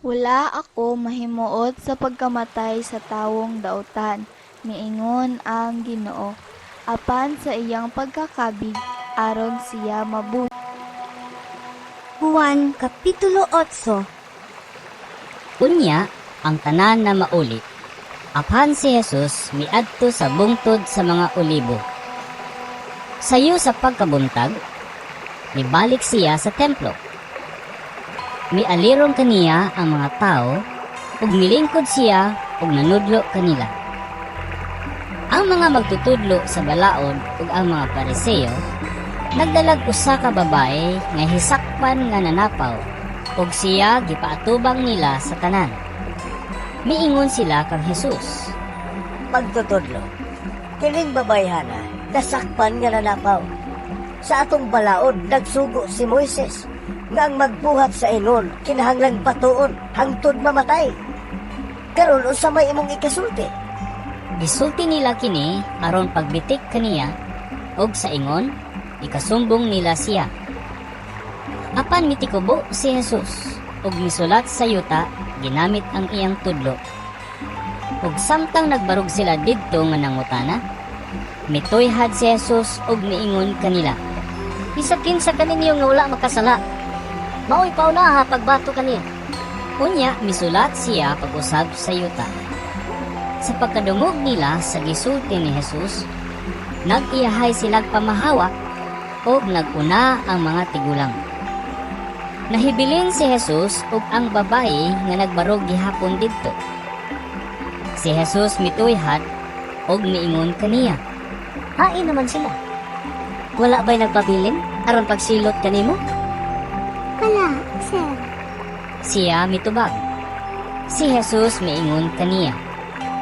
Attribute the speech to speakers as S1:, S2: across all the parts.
S1: Wala ako mahimuot sa pagkamatay sa tawong dautan, miingon ang Ginoo, apan sa iyang pagkakabig aron siya mabuhi.
S2: Juan Kapitulo 8.
S3: Unya, ang tanan na mauli. Apan si Jesus miadto sa bungtod sa mga Olibo. Sayo sa pagkabuntag, mibalik siya sa templo. Mialirong kaniya ang mga tao ug milingkod siya ug nanudlo kanila. Ang mga magtutudlo sa balaod ug ang mga Pariseo nagdalag usa ka babae nga hisakpan nga nanapaw ug siya gipaatubang nila sa tanan. Miingon sila kang Jesus,
S4: "Magtutudlo, kining babayhana, nasakpan nga nanapaw. Sa atong balaod, nagsugo si Moises nga ang magbuhat sa ingon kinahanglang batuon hangtod mamatay. Karon, unsa may imong ikasulti?"
S3: Gisulti nila kini aron pagbitik kaniya ug sa ingon ikasumbong nila siya. Apan mitikubo si Jesus ug misulat sa yuta ginamit ang iyang tudlo. Ug samtang nagbarog sila didto nga nangutana, mituyhad si Jesus ug miingon kanila,
S5: "Bisag kinsa kaninyo nga wala makasala, mao'y paunaha pagbato kaniya."
S3: Unya misulat siya pag-usab sa yuta. Sa pagkadungog nila sa gisulti ni Jesus, nag-iyahay silag pamahawa ug nag-una ang mga tigulang. Nahibilin si Jesus ug ang babayi nga nagbarog gihapon didto. Si Jesus mituyhad ug miingon kaniya,
S5: "Hain naman sila? Wala ba'y nagpabilin aron pagsilot kanimo?"
S2: "Wala, sir."
S3: Siya mitubag. Si Jesus miingon kaniya,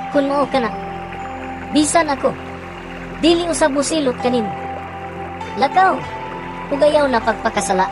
S5: "Kun mao kana, bisan ako, dili usab mosilot kanimo. Lakaw, ug ayaw na pagpakasala."